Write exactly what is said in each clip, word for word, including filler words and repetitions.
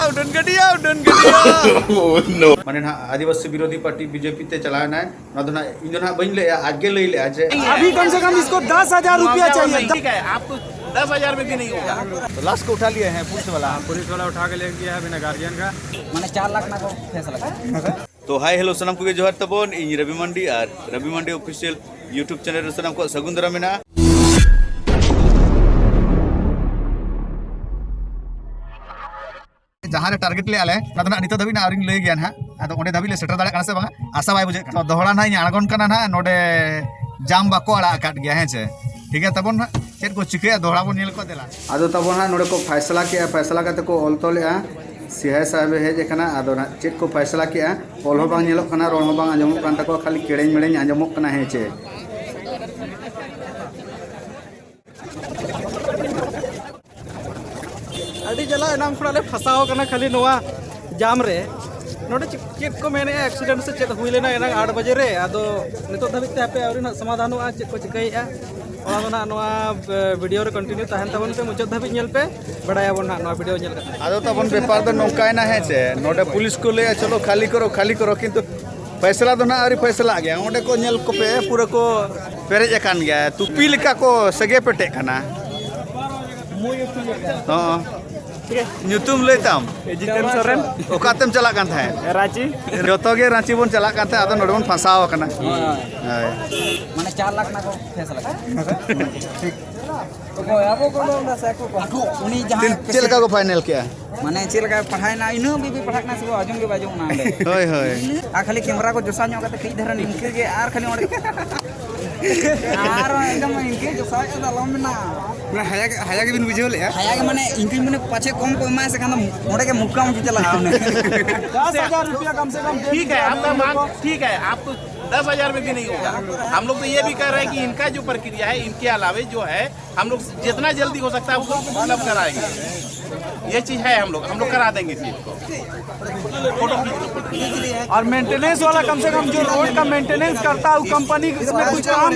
ᱩᱰᱟᱹᱱ ᱜᱟᱹᱰᱤᱭᱟ, ᱩᱰᱟᱹᱱ ᱜᱟᱹᱰᱤᱭᱟ᱾ ᱢᱟᱱᱮ ᱱᱟᱦᱟᱜ ᱟᱹᱫᱤᱵᱟᱹᱥᱤ ᱵᱤᱨᱳᱫᱷᱤ ᱯᱟᱨᱴᱤ ᱵᱤᱡᱮᱯᱤ ᱛᱮ ᱪᱟᱞᱟᱣ ᱮᱱᱟᱭ᱾ ᱱᱚᱣᱟ ᱫᱚ ᱱᱟᱦᱟᱜ ᱤᱧ ᱫᱚ ᱱᱟᱦᱟᱜ ᱵᱟᱹᱧ ᱞᱟᱹᱭᱟ, ᱟᱡ ᱜᱮ ᱞᱟᱹᱭ ᱞᱮᱜᱼᱟ ᱡᱮ अभी कम से कम इसको दस हजार रुपया चाहिए। ठीक है, आपको दस हजार में भी नहीं होगा। तो लाश को उठा लिए हैं पुलिस वाला। पुलिस वाला उठा के ले गया है बिना गार्जियन का। मैंने चार लाख ना को फैसला। तो हाय हेलो ᱥᱟᱱᱟᱢ ᱠᱚᱜᱮ ᱡᱚᱦᱟᱨ ᱛᱟᱵᱚᱱ᱾ ᱤᱧ ᱨᱚᱵᱤ ᱢᱟᱱᱰᱤ ᱟᱨ ᱨᱚᱵᱤ ᱢᱟᱱᱰᱤ ᱚᱯᱷᱤᱥᱤᱭᱟᱞ YouTube ᱪᱮᱱᱮᱞ ᱨᱮ ᱥᱟᱱᱟᱢ ᱠᱚᱣᱟᱜ ᱥᱟᱹᱜᱩᱱ ᱫᱟᱨᱟᱢ ᱢᱮᱱᱟᱜᱼᱟ᱾ ᱡᱟᱦᱟᱸ ᱨᱮ ᱴᱟᱨᱜᱮᱴ ᱞᱮᱜᱼᱟ ᱞᱮ, ᱚᱱᱟ ᱫᱚ ᱱᱟᱜ ᱱᱤᱛᱚᱜ ᱫᱷᱟᱹᱵᱤᱡ ᱱᱟᱜ ᱟᱹᱣᱨᱤᱧ ᱞᱟᱹᱭ ᱜᱮᱭᱟ ᱱᱟᱦᱟᱜ᱾ ᱟᱫᱚ ᱚᱸᱰᱮ ᱫᱷᱟᱹᱵᱤᱡ ᱞᱮ ᱥᱮᱴᱮᱨ ᱫᱟᱲᱮᱭᱟᱜ ᱠᱟᱱᱟ ᱥᱮ ᱵᱟᱝᱟ, ᱟᱥᱟ ᱵᱟᱭ ᱵᱩᱡᱷᱟᱹᱜ ᱠᱟᱱᱟ᱾ ᱛᱚ ᱫᱚᱦᱲᱟ ᱱᱟᱦᱟᱜ ᱤᱧ ᱟᱬᱜᱚᱱ ᱠᱟᱱᱟ ᱱᱟᱦᱟᱜ, ᱱᱚᱰᱮ ᱡᱟᱢ ᱵᱟᱠᱚ ᱟᱲᱟᱜ ᱟᱠᱟᱫ ᱜᱮᱭᱟ, ᱦᱮᱸ ᱪᱮ? ᱴᱷᱤᱠ ᱜᱮᱭᱟ, ᱛᱟᱵᱚᱱ ᱱᱟᱦᱟᱜ ᱪᱮᱫ ᱠᱚ ᱪᱤᱠᱟᱹᱭᱟ, ᱫᱚᱦᱲᱟ ᱵᱚᱱ ᱧᱮᱞ ᱠᱚᱣᱟ, ᱫᱮᱞᱟ᱾ ᱟᱫᱚ ᱛᱟᱵᱚᱱ ᱱᱟᱦᱟᱜ ᱱᱚᱰᱮ ᱠᱚ ᱯᱷᱟᱭᱥᱟᱞᱟ ᱠᱮᱜᱼᱟ, ᱯᱷᱟᱭᱥᱟᱞᱟ ᱠᱟᱛᱮ ᱠᱚ ᱚᱞ ᱛᱚᱞᱮᱜᱼᱟ᱾ ᱥᱤ ᱟᱭ ᱥᱟᱦᱮᱵ ᱮ ᱦᱮᱡ ᱟᱠᱟᱱᱟ, ᱟᱫᱚ ᱱᱟᱦᱟᱜ ᱪᱮᱫ ᱠᱚ ᱯᱷᱟᱭᱥᱟᱞᱟ ᱠᱮᱜᱼᱟ, ᱚᱞ ᱦᱚᱸ ᱵᱟᱝ ᱧᱮᱞᱚᱜ ᱠᱟᱱᱟ, ᱨᱚᱲ ᱦᱚᱸ ᱵᱟᱝ ᱟᱸᱡᱚᱢᱚᱜ ᱠᱟᱱ ᱛᱟᱠᱚᱣᱟ, ᱠᱷᱟᱹᱞᱤ ᱠᱮᱲᱮᱧ ᱢᱮᱲᱮᱧ ᱟᱸᱡᱚᱢᱚᱜ ᱠᱟᱱᱟ, ᱦᱮᱸ ᱪᱮ? ᱟᱹᱰᱤ ᱡᱟᱞᱟ, ᱮᱱᱟᱝ ᱠᱷᱚᱱᱟᱜ ᱞᱮ ᱯᱷᱟᱸᱥᱟᱣ ᱟᱠᱟᱱᱟ ᱠᱷᱟᱹᱞᱤ ᱱᱚᱣᱟ ᱡᱟᱢ ᱨᱮ᱾ ᱱᱚᱰᱮ ᱪᱮᱫ, ᱪᱮᱫ ᱠᱚ ᱢᱮᱱᱮᱜᱼᱟ, ᱮᱠᱥᱤᱰᱮᱱᱴ ᱥᱮ ᱪᱮᱫ ᱦᱩᱭ ᱞᱮᱱᱟ ᱮᱱᱟᱝ ᱟᱴ ᱵᱟᱡᱮ ᱨᱮ, ᱟᱫᱚ ᱱᱤᱛᱚᱜ ᱫᱷᱟᱹᱵᱤᱡ ᱛᱮ ᱦᱟᱯᱮ ᱟᱹᱣᱨᱤ ᱱᱟᱜ ᱥᱚᱢᱟᱫᱷᱟᱱᱚᱜᱼᱟ, ᱪᱮᱫ ᱠᱚ ᱪᱤᱠᱟᱹᱭᱮᱜᱼᱟ᱾ ᱚᱱᱟ ᱫᱚ ᱱᱟᱜ ᱱᱚᱣᱟ, ᱮ, ᱵᱷᱤᱰᱤᱭᱳ ᱨᱮ ᱠᱚᱱᱴᱤᱱᱤᱭᱩ ᱛᱟᱦᱮᱱ ᱛᱟᱵᱚᱱ ᱯᱮ, ᱢᱩᱪᱟᱹᱫ ᱫᱷᱟᱹᱵᱤᱡ ᱧᱮᱞ ᱯᱮ, ᱵᱟᱲᱟᱭᱟᱵᱚᱱ ᱱᱟᱜ ᱱᱚᱣᱟ ᱵᱷᱤᱰᱤᱭᱳ ᱧᱮᱞ ᱠᱟᱛᱮ᱾ ᱟᱫᱚ ᱛᱟᱵᱚᱱ ᱵᱮᱯᱟᱨ ᱫᱚ ᱱᱚᱝᱠᱟᱭᱮᱱᱟ, ᱦᱮᱸ ᱪᱮ, ᱱᱚᱰᱮ ᱯᱩᱞᱤᱥ ᱠᱚ ᱞᱟᱹᱭᱟ, "ᱪᱚᱞᱚ ᱠᱷᱟᱹᱞᱤ ᱠᱚᱨᱚ, ᱠᱷᱟᱹᱞᱤ ᱠᱚᱨᱚ," ᱠᱤᱱᱛᱩ ᱯᱷᱟᱭᱥᱟᱞᱟ ᱫᱚ ᱱᱟᱜ ᱟᱹᱣᱨᱤ ᱯᱷᱟᱭᱥᱟᱞᱟᱜ ᱜᱮᱭᱟ᱾ ᱚᱸᱰᱮ ᱠᱚ ᱧᱮᱞ ᱠᱚᱯᱮ, ᱯᱩᱨᱟᱹ ᱠᱚ ᱯᱮᱨᱮᱡ ᱟᱠᱟᱱ ᱜᱮᱭᱟ, ᱛᱩᱯᱤ ᱞᱮᱠᱟ ᱠᱚ ᱥᱮᱜᱮ ᱯᱮᱴᱮᱜ ᱠᱟᱱᱟ᱾ ᱦᱚᱸ᱾ ᱧᱩᱛᱩᱢ ᱞᱟᱹᱭ ᱛᱟᱢ? ᱡᱤᱛᱮᱱ ᱥᱚᱨᱮᱱ᱾ ᱚᱠᱟᱛᱮᱢ ᱪᱟᱞᱟᱜ ᱠᱟᱱ ᱛᱟᱦᱮᱸᱫ? ᱨᱟᱸᱪᱤ᱾ ᱡᱚᱛᱚ ᱜᱮ ᱨᱟᱸᱪᱤ ᱵᱚᱱ ᱪᱟᱞᱟᱜ ᱠᱟᱱ ᱛᱟᱦᱮᱸᱫ, ᱟᱫᱚ ᱱᱚᱰᱮ ᱵᱚᱱ ᱯᱷᱟᱸᱥᱟᱣ ᱟᱠᱟᱱᱟ᱾ ᱦᱳᱭ᱾ ᱢᱟᱱᱮ ᱪᱟᱨ ᱞᱟᱠᱷ ᱨᱮᱱᱟᱜ ᱠᱚ ᱯᱷᱮᱥᱟᱞᱟ᱾ ᱚᱠᱚᱭ? ᱟᱵᱚ ᱠᱚᱫᱚ ᱚᱱᱟ ᱥᱟᱭᱠᱚ ᱠᱚ᱾ ᱩᱱᱤ ᱡᱟᱦᱟᱸᱭ ᱪᱮᱫ, ᱪᱮᱫ ᱞᱮᱠᱟ ᱠᱚ ᱯᱷᱟᱭᱱᱮᱞ ᱠᱮᱜᱼᱟ? ᱢᱟᱱᱮ ᱪᱮᱫ ᱞᱮᱠᱟᱭ ᱯᱟᱲᱦᱟᱣᱮᱱᱟ, ᱤᱱᱟᱹ ᱵᱤᱵᱤ ᱯᱟᱲᱦᱟᱜ ᱠᱟᱱᱟ ᱥᱮ ᱵᱟᱝ, ᱟᱸᱡᱚᱢ ᱜᱮ ᱵᱟᱭ ᱟᱸᱡᱚᱢ ᱠᱟᱱᱟ ᱚᱸᱰᱮ᱾ ᱦᱳᱭ, ᱦᱳᱭ᱾ ᱟᱨ ᱠᱷᱟᱹᱞᱤ ᱠᱮᱢᱮᱨᱟ ᱠᱚ ᱡᱚᱥᱟ ᱧᱚᱜ ᱠᱟᱛᱮ ᱠᱟᱹᱡ ᱫᱷᱟᱨᱟ ᱱᱤᱝᱠᱟᱹ ᱜᱮ, ᱟᱨ ᱠᱷᱟᱹᱞᱤ ᱚᱸᱰᱮ ᱟᱨ ᱮᱠᱫᱚᱢ ᱤᱱᱠᱟᱹ ᱡᱚᱥᱟᱣᱮᱫ ᱫᱚ ᱟᱞᱚᱢ ᱢᱮᱱᱟ᱾ ᱢᱟᱱᱮ ᱦᱟᱭᱟ ᱜᱮ, ᱦᱟᱭᱟ ᱜᱮᱵᱤᱱ ᱵᱩᱡᱷᱟᱹᱣ ᱞᱮᱫᱼᱟ? ᱦᱟᱭᱟ ᱜᱮ, ᱢᱟᱱᱮ ᱤᱱᱠᱟᱹᱧ ᱢᱚᱱᱮ ᱯᱟᱪᱷᱮ ᱠᱚᱢ ᱠᱚ ᱮᱢᱟᱭᱟ ᱥᱮ ᱠᱷᱟᱱ ᱫᱚ ᱚᱸᱰᱮ ᱜᱮ ᱢᱩᱠᱟᱢ ᱠᱚ ᱪᱟᱞᱟᱜᱼᱟ ᱚᱸᱰᱮ᱾ दस हजार रुपया कम से कम दे ठीक है, दीजिए हम आपका लोगों मांग, को। ठीक है, आपको दस हजार में भी नहीं होगा। हम लोग तो ये भी कह रहे हैं कि इनका जो प्रक्रिया है, इनके अलावे जो है, हम लोग जितना जल्दी हो सकता है, उसको उपलब्ध कराएंगे। ये चीज है, हम लोग हम लोग करा देंगे इस चीज को। और मेंटेनेंस वाला, कम से कम जो रोड का मेंटेनेंस करता है, वो कंपनी इसमें कुछ काम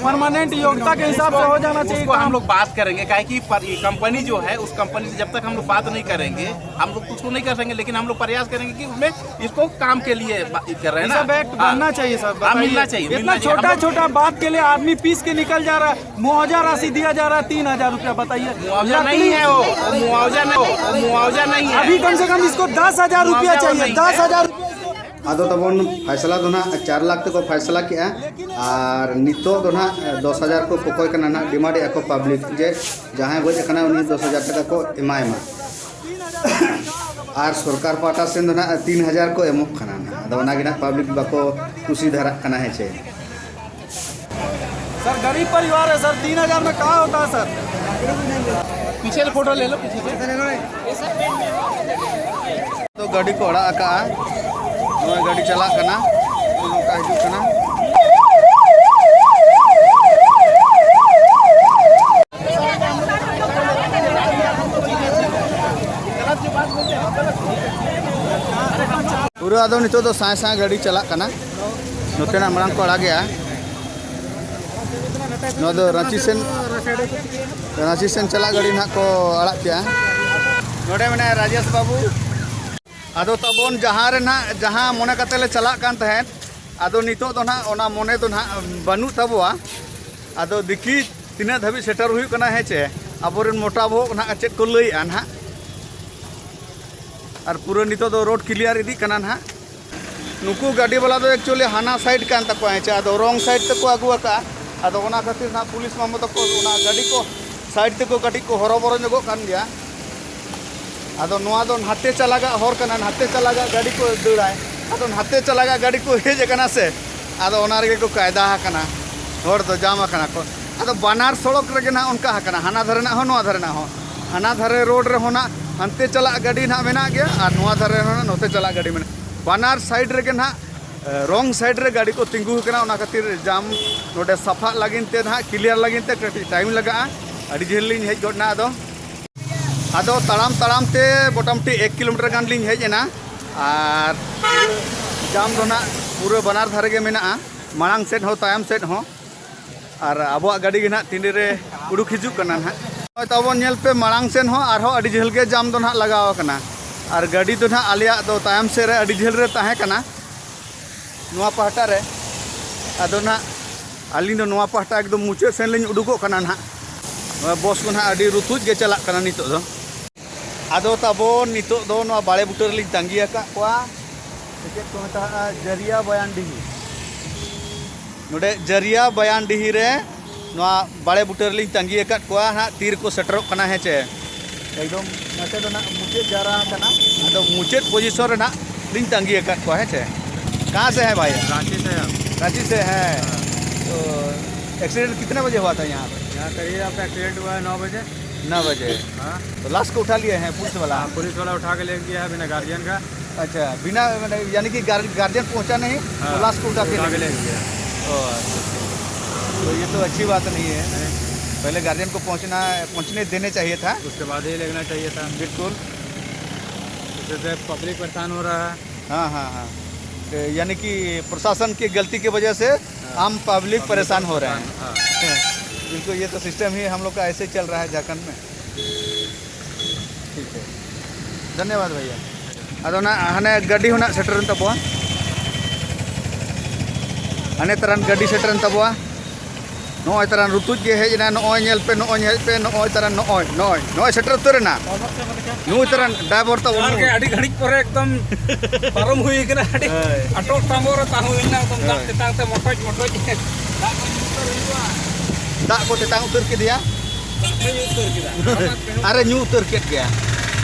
परमानेंट योग्यता के हिसाब से हो जाना चाहिए। उसको हम लोग बात करेंगे, काहे कि कंपनी जो है, उस कंपनी से जब तक हम लोग बात नहीं करेंगे, हम लोग कुछ को नहीं कर सकेंगे, लेकिन हम लोग प्रयास करेंगे कि उसमें इसको काम के लिए कर रहे हैं ना। सब एक्ट बनना चाहिए सर, हाँ, मिलना चाहिए, इतना छोटा छोटा बात के लिए आदमी पीस के निकल जा रहा है। मुआवजा राशि दिया जा रहा है तीन हजार रुपया, बताइए। मुआवजा नहीं है वो, मुआवजा नहीं, मुआवजा नहीं है। अभी कम से कम इसको दस हजार रुपया चाहिए, दस हजार रुपया। ᱟᱫᱚ ᱛᱟᱵᱚᱱ ᱯᱷᱟᱭᱥᱟᱞᱟ ᱫᱚ ᱱᱟᱦᱟᱜ ᱪᱟᱨ ᱞᱟᱠᱷ ᱛᱮᱠᱚ ᱯᱷᱟᱭᱥᱟᱞᱟ ᱠᱮᱜᱼᱟ᱾ ᱟᱨ ᱱᱤᱛᱚᱜ ᱫᱚ ᱱᱟᱦᱟᱜ ᱫᱚᱥ ᱦᱟᱡᱟᱨ ᱠᱚ ᱠᱚᱠᱚᱭ ᱠᱟᱱᱟ ᱱᱟᱦᱟᱜ, ᱰᱤᱢᱟᱱᱰ ᱮᱫᱼᱟ ᱠᱚ ᱯᱟᱵᱽᱞᱤᱠ ᱡᱮ ᱡᱟᱦᱟᱸᱭ ᱜᱚᱡ ᱟᱠᱟᱱᱟ ᱩᱱᱤ ᱫᱚᱥ ᱦᱟᱡᱟᱨ ᱴᱟᱠᱟ ᱠᱚ ᱮᱢᱟᱭ ᱢᱟ᱾ ᱟᱨ ᱥᱚᱨᱠᱟᱨ ᱯᱟᱦᱴᱟ ᱥᱮᱱ ᱫᱚ ᱱᱟᱦᱟᱜ ᱛᱤᱱ ᱦᱟᱡᱟᱨ ᱠᱚ ᱮᱢᱚᱜ ᱠᱟᱱᱟ ᱱᱟᱦᱟᱜ᱾ ᱟᱫᱚ ᱚᱱᱟᱜᱮ ᱱᱟᱦᱟᱜ ᱯᱟᱵᱽᱞᱤᱠ ᱵᱟᱠᱚ ᱠᱩᱥᱤ ᱫᱷᱟᱨᱟᱜ ᱠᱟᱱᱟ, ᱦᱮᱸ ᱪᱮ᱾ सर, गरीब परिवार है सर, तीन हजार में कहाँ होता है सर? पीछे फोटो ले लो, पीछे से। ᱛᱚ ᱜᱟᱹᱰᱤ ᱠᱚ ᱟᱲᱟᱜ ᱟᱠᱟᱜᱼᱟ, ᱱᱚᱜᱼᱚᱭ ᱜᱟᱹᱰᱤ ᱪᱟᱞᱟᱜ ᱠᱟᱱᱟ, ᱱᱚᱝᱠᱟ ᱦᱤᱡᱩᱜ ᱠᱟᱱᱟ᱾ ᱯᱩᱨᱟᱹ ᱟᱫᱚ ᱱᱤᱛᱚᱜ ᱫᱚ ᱥᱟᱭ ᱥᱟᱭ ᱜᱟᱹᱰᱤ ᱪᱟᱞᱟᱜ ᱠᱟᱱᱟ, ᱱᱚᱛᱮᱱᱟᱜ ᱢᱟᱲᱟᱝ ᱠᱚ ᱟᱲᱟᱜᱮᱜᱼᱟ᱾ ᱱᱚᱣᱟ ᱫᱚ ᱨᱟᱸᱪᱤ ᱥᱮᱱ, ᱨᱟᱸᱪᱤ ᱥᱮᱱ ᱪᱟᱞᱟᱜ ᱜᱟᱹᱰᱤ ᱱᱟᱦᱟᱜ ᱠᱚ ᱟᱲᱟᱜ ᱠᱮᱜᱼᱟ᱾ ᱱᱚᱰᱮ ᱢᱮᱱᱟᱭᱟ ᱨᱟᱡᱮᱥ ᱵᱟᱹᱵᱩ᱾ ᱟᱫᱚ ᱛᱟᱵᱚᱱ ᱡᱟᱦᱟᱸ ᱨᱮ ᱱᱟᱦᱟᱜ, ᱡᱟᱦᱟᱸ ᱢᱚᱱᱮ ᱠᱟᱛᱮ ᱞᱮ ᱪᱟᱞᱟᱜ ᱠᱟᱱ ᱛᱟᱦᱮᱸᱫ, ᱟᱫᱚ ᱱᱤᱛᱚᱜ ᱫᱚ ᱱᱟᱦᱟᱜ ᱚᱱᱟ ᱢᱚᱱᱮ ᱫᱚ ᱱᱟᱦᱟᱜ ᱵᱟᱹᱱᱩᱜ ᱛᱟᱵᱚᱣᱟ᱾ ᱟᱫᱚ ᱫᱮᱠᱷᱤ ᱛᱤᱱᱟᱹᱜ ᱫᱷᱟᱹᱵᱤᱡ ᱥᱮᱴᱮᱨ ᱦᱩᱭᱩᱜ ᱠᱟᱱᱟ, ᱦᱮᱸ ᱪᱮ? ᱟᱵᱚᱨᱮᱱ ᱢᱚᱴᱟ ᱵᱚᱦᱚᱜ ᱱᱟᱦᱟᱜ ᱪᱮᱫ ᱠᱚ ᱞᱟᱹᱭᱮᱜᱼᱟ ᱱᱟᱦᱟᱜ᱾ ᱟᱨ ᱯᱩᱨᱟᱹ ᱱᱤᱛᱚᱜ ᱫᱚ ᱨᱳᱰ ᱠᱞᱤᱭᱟᱨ ᱤᱫᱤᱜ ᱠᱟᱱᱟ ᱱᱟᱦᱟᱜ᱾ ᱱᱩᱠᱩ ᱜᱟᱹᱰᱤ ᱵᱟᱞᱟ ᱫᱚ actually ᱦᱟᱱᱟ ᱥᱟᱭᱤᱰ ᱠᱟᱱ ᱛᱟᱠᱚᱣᱟ, ᱦᱮᱸ ᱪᱮ? ᱟᱫᱚ ᱨᱚᱝ ᱥᱟᱭᱤᱰ ᱛᱮᱠᱚ ᱟᱹᱜᱩ ᱟᱠᱟᱫᱼᱟ᱾ ᱟᱫᱚ ᱚᱱᱟ ᱠᱷᱟᱹᱛᱤᱨ ᱱᱟᱦᱟᱜ ᱯᱩᱞᱤᱥ ᱢᱟᱢᱚ ᱛᱟᱠᱚ ᱚᱱᱟ ᱜᱟᱹᱰᱤ ᱠᱚ ᱥᱟᱭᱤᱰ ᱛᱮᱠᱚ ᱠᱟᱹᱴᱤᱡ ᱠᱚ ᱦᱚᱨᱚᱵᱚᱨᱚ ᱧᱚᱜᱚᱜ ᱠᱟᱱ ᱜᱮᱭᱟ᱾ ᱟᱫᱚ ᱱᱚᱣᱟ ᱫᱚ ᱱᱟᱛᱮ ᱪᱟᱞᱟᱜᱟᱜ ᱦᱚᱨ ᱠᱟᱱᱟ, ᱱᱟᱛᱮ ᱪᱟᱞᱟᱜᱟᱜ ᱜᱟᱹᱰᱤ ᱠᱚ ᱫᱟᱹᱲᱟᱭ᱾ ᱟᱫᱚ ᱱᱟᱛᱮ ᱪᱟᱞᱟᱜᱟᱜ ᱜᱟᱹᱰᱤ ᱠᱚ ᱦᱮᱡ ᱟᱠᱟᱱᱟ ᱥᱮ, ᱟᱫᱚ ᱚᱱᱟ ᱨᱮᱜᱮ ᱠᱚ ᱠᱟᱭᱫᱟ ᱟᱠᱟᱱᱟ, ᱦᱚᱲ ᱫᱚ ᱡᱟᱢ ᱟᱠᱟᱱᱟ ᱠᱚ᱾ ᱟᱫᱚ ᱵᱟᱱᱟᱨ ᱥᱚᱲᱚᱠ ᱨᱮᱜᱮ ᱱᱟᱦᱟᱜ ᱚᱱᱠᱟ ᱟᱠᱟᱱᱟ, ᱦᱟᱱᱟ ᱫᱷᱟᱨᱮ ᱱᱟᱜ ᱦᱚᱸ ᱱᱚᱣᱟ ᱫᱷᱟᱨᱮ ᱱᱟᱜ ᱦᱚᱸ᱾ ᱦᱟᱱᱟ ᱫᱷᱟᱨᱮ ᱨᱳᱰ ᱨᱮᱦᱚᱸ ᱱᱟᱜ ᱦᱟᱱᱛᱮ ᱪᱟᱞᱟᱜ ᱜᱟᱹᱰᱤ ᱱᱟᱜ ᱢᱮᱱᱟᱜ ᱜᱮᱭᱟ ᱟᱨ ᱱᱚᱣᱟ ᱫᱷᱟᱨᱮ ᱨᱮᱦᱚᱸ ᱱᱚᱛᱮ ᱪᱟᱞᱟᱜ ᱜᱟᱹᱰᱤ ᱢᱮᱱᱟᱜᱼᱟ᱾ ᱵᱟᱱᱟᱨ ᱥᱟᱭᱤᱰ ᱨᱮᱜᱮ ᱱᱟᱜ, ᱮ, ᱨᱚᱝ ᱥᱟᱭᱤᱰ ᱨᱮ ᱜᱟᱹᱰᱤ ᱠᱚ ᱛᱤᱸᱜᱩ ᱟᱠᱟᱱᱟ, ᱚᱱᱟ ᱠᱷᱟᱹᱛᱤᱨ ᱡᱟᱢ ᱱᱚᱰᱮ ᱥᱟᱯᱷᱟᱜ ᱞᱟᱹᱜᱤᱫ ᱛᱮ ᱱᱟᱜ, ᱠᱞᱤᱭᱟᱨ ᱞᱟᱹᱜᱤᱫ ᱛᱮ ᱠᱟᱹᱴᱤᱡ ᱴᱟᱭᱤᱢ ᱞᱟᱜᱟᱜᱼᱟ᱾ ᱟᱹᱰᱤ ᱡᱷᱟᱹᱞ ᱞᱤᱧ ᱦᱮᱡ ᱜᱚᱫ ᱮᱱᱟ᱾ ᱟᱫᱚ ᱟᱫᱚ ᱛᱟᱲᱟᱢ ᱛᱟᱲᱟᱢ ᱛᱮ ᱢᱚᱴᱟᱢᱩᱴᱤ ᱮᱠ ᱠᱤᱞᱳᱢᱤᱴᱟᱨ ᱜᱟᱱ ᱞᱤᱧ ᱦᱮᱡ ᱮᱱᱟ᱾ ᱟᱨ ᱡᱟᱢ ᱫᱚ ᱱᱟᱜ ᱯᱩᱨᱟᱹ ᱵᱟᱱᱟᱨ ᱫᱷᱟᱨᱮ ᱜᱮ ᱢᱮᱱᱟᱜᱼᱟ, ᱢᱟᱲᱟᱝ ᱥᱮᱫ ᱦᱚᱸ ᱛᱟᱭᱚᱢ ᱥᱮᱫ ᱦᱚᱸ᱾ ᱟᱨ ᱟᱵᱚᱣᱟᱜ ᱜᱟᱹᱰᱤ ᱜᱮ ᱱᱟᱜ ᱛᱤᱱ ᱨᱮ ᱩᱰᱩᱠ ᱦᱤᱡᱩᱜ ᱠᱟᱱᱟ ᱱᱟᱜ᱾ ᱱᱚᱜᱼᱚᱭ ᱛᱟᱵᱚᱱ ᱧᱮᱞ ᱯᱮ, ᱢᱟᱲᱟᱝ ᱥᱮᱱ ᱦᱚᱸ ᱟᱨᱦᱚᱸ ᱟᱹᱰᱤ ᱡᱷᱟᱹᱞ ᱜᱮ ᱡᱟᱢ ᱫᱚ ᱱᱟᱜ ᱞᱟᱜᱟᱣ ᱟᱠᱟᱱᱟ᱾ ᱟᱨ ᱜᱟᱹᱰᱤ ᱫᱚ ᱱᱟᱜ ᱟᱞᱮᱭᱟᱜ ᱫᱚ ᱛᱟᱭᱚᱢ ᱥᱮᱫ ᱨᱮ ᱟᱹᱰᱤ ᱡᱷᱟᱹᱞ ᱨᱮ ᱛᱟᱦᱮᱸ ᱠᱟᱱᱟ ᱱᱚᱣᱟ ᱯᱟᱦᱴᱟ ᱨᱮ᱾ ᱟᱫᱚ ᱱᱟᱜ ᱟᱹᱞᱤᱧ ᱫᱚ ᱱᱚᱣᱟ ᱯᱟᱦᱴᱟ ᱮᱠᱫᱚᱢ ᱢᱩᱪᱟᱹᱫ ᱥᱮᱱ ᱞᱤᱧ ᱩᱰᱩᱠᱚᱜ ᱠᱟᱱᱟ ᱱᱟᱜ᱾ ᱱᱚᱣᱟ ᱵᱚᱥ ᱠᱚ ᱱᱟᱜ ᱟᱹᱰᱤ ᱨᱩᱛᱩᱡ ᱜᱮ ᱪᱟᱞᱟᱜ ᱠᱟᱱᱟ ᱱᱤᱛᱚᱜ ᱫᱚ᱾ ᱟᱫᱚ ᱛᱟᱵᱚᱱ ᱱᱤᱛᱚᱜ ᱫᱚ ᱱᱚᱣᱟ ᱵᱟᱲᱮ ᱵᱩᱴᱟᱹ ᱨᱮᱞᱤᱧ ᱛᱟᱺᱜᱤ ᱟᱠᱟᱫ ᱠᱚᱣᱟ᱾ ᱥᱮ ᱪᱮᱫ ᱠᱚ ᱢᱮᱛᱟᱜᱼᱟ? ᱡᱟᱹᱨᱤᱭᱟ ᱵᱟᱭᱟᱱᱰᱤᱦᱤ᱾ ᱱᱚᱰᱮ ᱡᱟᱹᱨᱤᱭᱟ ᱵᱟᱭᱟᱱᱰᱤᱦᱤ ᱨᱮ ᱱᱚᱣᱟ ᱵᱟᱲᱮ ᱵᱩᱴᱟᱹ ᱨᱮᱞᱤᱧ ᱛᱟᱺᱜᱤ ᱟᱠᱟᱫ ᱠᱚᱣᱟ ᱦᱟᱸᱜ, ᱛᱤ ᱨᱮᱠᱚ ᱥᱮᱴᱮᱨᱚᱜ ᱠᱟᱱᱟ, ᱦᱮᱸ ᱪᱮ? ᱮᱠᱫᱚᱢ ᱱᱚᱛᱮ ᱫᱚ ᱱᱟᱜ ᱢᱩᱪᱟᱹᱫ ᱡᱟᱣᱨᱟ ᱟᱠᱟᱱᱟ᱾ ᱟᱫᱚ ᱢᱩᱪᱟᱹᱫ ᱯᱚᱡᱤᱥᱚᱱ ᱨᱮ ᱱᱟᱜ ᱞᱤᱧ ᱛᱟᱺᱜᱤ ᱟᱠᱟᱫ ᱠᱚᱣᱟ, ᱦᱮᱸ ᱪᱮ? ᱠᱟᱦᱟᱸ ᱥᱮ ᱦᱮᱸ ᱵᱷᱟᱭ? ᱨᱟᱺᱪᱤ ᱥᱮ ᱦᱮᱸ᱾ ᱨᱟᱺᱪᱤ ᱥᱮ ᱦᱮᱸ᱾ ᱦᱮᱸ᱾ ᱛᱚ ᱮᱠᱥᱤᱰᱮᱱᱴ ᱠᱤᱛᱱᱟ ᱵᱟᱡᱮ ᱦᱩᱣᱟ ᱛᱷᱟ ᱭᱟᱦᱟᱸ ᱯᱮ? ᱭᱟᱦᱟᱸ ᱠᱟᱨᱤᱵ ᱟᱯᱠᱟ ᱮᱠᱥᱤᱰᱮᱱᱴ ᱦᱩᱣᱟ ᱦᱮᱸ ᱱᱚ ᱵᱟᱡᱮ᱾ ᱱᱚ ᱵᱟᱡᱮ? ᱦᱮᱸ᱾ ᱛᱚ ᱞᱟᱥ ᱠᱚ ᱩᱴᱷᱟ ᱞᱤᱭᱮ ᱦᱮᱸ ᱯᱩᱞᱤᱥ ᱣᱟᱞᱟ? ᱦᱮᱸ, ᱯᱩᱞᱤᱥ ᱣᱟᱞᱟ ᱩᱴᱷᱟ ᱠᱮ ᱞᱮ ᱜᱮᱭᱟ ᱦᱮᱸ, ᱵᱤᱱᱟ ᱜᱟᱨᱡᱤᱭᱟᱱ ᱠᱟ᱾ ᱟᱪᱪᱷᱟ, ᱵᱤᱱᱟ ᱢᱟᱱᱮ ᱭᱟᱱᱤ ᱠᱤ ᱜᱟᱨ-, ᱜᱟᱨᱡᱤᱭᱟᱱ ᱯᱚᱦᱪᱟ ᱱᱟᱦᱤ, ᱦᱮᱸ, ᱞᱟᱥ ᱠᱚ ᱩᱴᱷᱟ ᱠᱮ ᱞᱮ ᱜᱮᱭᱟ᱾ ᱚ, ᱟᱪᱪᱷᱟ, ᱟᱪᱪᱷᱟ᱾ ᱛᱚ ᱭᱮ ᱛᱚ ᱟᱪᱪᱷᱤ ᱵᱟᱛ ᱱᱟᱦᱤ ᱦᱮᱸ, ᱯᱮᱦᱞᱮ ᱜᱟᱨᱡᱤᱭᱟᱱ ᱠᱚ ᱯᱚᱦᱪᱱᱟ, ᱯᱚᱦᱪᱱᱮ ᱫᱮᱱᱮ ᱪᱟᱦᱤᱭᱮ ᱛᱷᱟ᱾ ᱩᱥᱠᱮ ᱵᱟᱫ ᱦᱤ ᱞᱮᱜᱱᱟ ᱪᱟᱦᱤᱭᱮ ᱛᱷᱟ᱾ ᱵᱤᱞᱠᱩᱞ᱾ ᱤᱥᱮ ᱯᱟᱵᱽᱞᱤᱠ ᱯᱟᱨᱮᱥᱟᱱ ᱦᱳ ᱨᱟᱦᱟ ᱦᱮᱸ, ᱦᱮᱸ, ᱦᱮᱸ᱾ ᱛᱚ ᱭᱟᱱᱤ ᱠᱤ ᱯᱨᱚᱥᱟᱥᱚᱱ ᱠᱤ ᱜᱟᱞᱛᱤ ᱠᱤ ᱣᱟᱡᱟ ᱥᱮ ᱦᱮᱸ, ᱦᱟᱢ ᱯᱟᱵᱽᱞᱤᱠ ᱯᱟᱨᱮᱥᱟᱱ ᱦᱳ ᱨᱟᱦᱟ ᱦᱮᱸ᱾ ᱦᱮᱸ, ᱵᱤᱞᱠᱩᱞ ᱭᱮ ᱛᱚ ᱥᱤᱥᱴᱮᱢ ᱦᱤ ᱦᱟᱢ ᱞᱳᱜ ᱠᱟ ᱮᱭᱥᱮ ᱪᱟᱞ ᱨᱟᱦᱟ ᱦᱮᱸ ᱡᱷᱟᱨᱠᱷᱚᱸᱰ ᱢᱮ᱾ ᱴᱷᱤᱠ ᱦᱮᱸ᱾ ᱫᱷᱚᱱᱭᱚᱵᱟᱫ ᱵᱷᱟᱭᱭᱟ᱾ ᱟᱫᱚ ᱱᱟᱜ ᱦᱟᱱᱮ ᱜᱟᱹᱰᱤ ᱦᱚᱸ ᱱᱟᱜ ᱥᱮᱴᱮᱨᱮᱱ ᱛᱟᱵᱚᱣᱟ᱾ ᱦᱟᱱᱮ ᱛᱟᱨᱟᱱ ᱜᱟᱹᱰᱤ ᱥᱮᱴᱮᱨᱮᱱ ᱛᱟᱵᱚᱣᱟ᱾ ᱱᱚᱜᱼᱚᱭ ᱛᱟᱨᱟᱱ ᱨᱩᱛᱩᱡ ᱜᱮ ᱦᱮᱡ ᱮᱱᱟ᱾ ᱱᱚᱜᱼᱚᱭ ᱧᱮᱞ ᱯᱮ, ᱱᱚᱜᱼᱚᱭ ᱧᱮᱞ ᱯᱮ, ᱱᱚᱜᱼᱚᱭ ᱛᱟᱨᱟᱱ, ᱱᱚᱜᱼᱚᱭ, ᱱᱚᱜᱼᱚᱭ, ᱱᱚᱜᱼᱚᱭ ᱥᱮᱴᱮᱨ ᱩᱛᱟᱹᱨ ᱮᱱᱟ᱾ ᱱᱩᱭ ᱛᱟᱨᱟᱱ ᱰᱟᱭᱵᱚᱨ ᱛᱟᱵᱚᱱ ᱡᱚᱦᱟᱨ ᱜᱮ, ᱱᱩᱭ᱾ ᱟᱹᱰᱤ ᱜᱷᱟᱹᱲᱤᱡ ᱯᱚᱨᱮ ᱮᱠᱫᱚᱢ ᱯᱟᱨᱚᱢ ᱦᱩᱭ ᱠᱟᱱᱟ᱾ ᱟᱹᱰᱤ ᱦᱳᱭ᱾ ᱟᱴᱚᱠ ᱴᱟᱸᱜᱚ ᱨᱮ ᱛᱟᱦᱮᱸ ᱦᱩᱭ ᱞᱮᱱᱟ, ᱮᱠᱫᱚᱢ ᱫᱟᱜ ᱦᱳᱭ᱾ ᱛᱮᱛᱟᱝ ᱛᱮ ᱢᱚᱴᱚᱡ ᱢᱚᱴᱚᱡ᱾ ᱫᱟᱜ ᱠᱚ ᱧᱩ ᱩᱛᱟᱹᱨ ᱦᱩᱭᱩᱜᱼᱟ᱾ ᱫᱟᱜ ᱠᱚ ᱛᱮᱛᱟᱝ ᱩᱛᱟᱹᱨ ᱠᱮᱫᱮᱭᱟ᱾ ᱫᱟᱜ ᱠᱚ ᱧᱩ ᱩᱛᱟᱹᱨ ᱠᱮᱫᱟ᱾ ᱟᱨᱮ ᱧᱩ ᱩᱛᱟᱹᱨ ᱠᱮᱫ ᱜᱮᱭᱟ᱾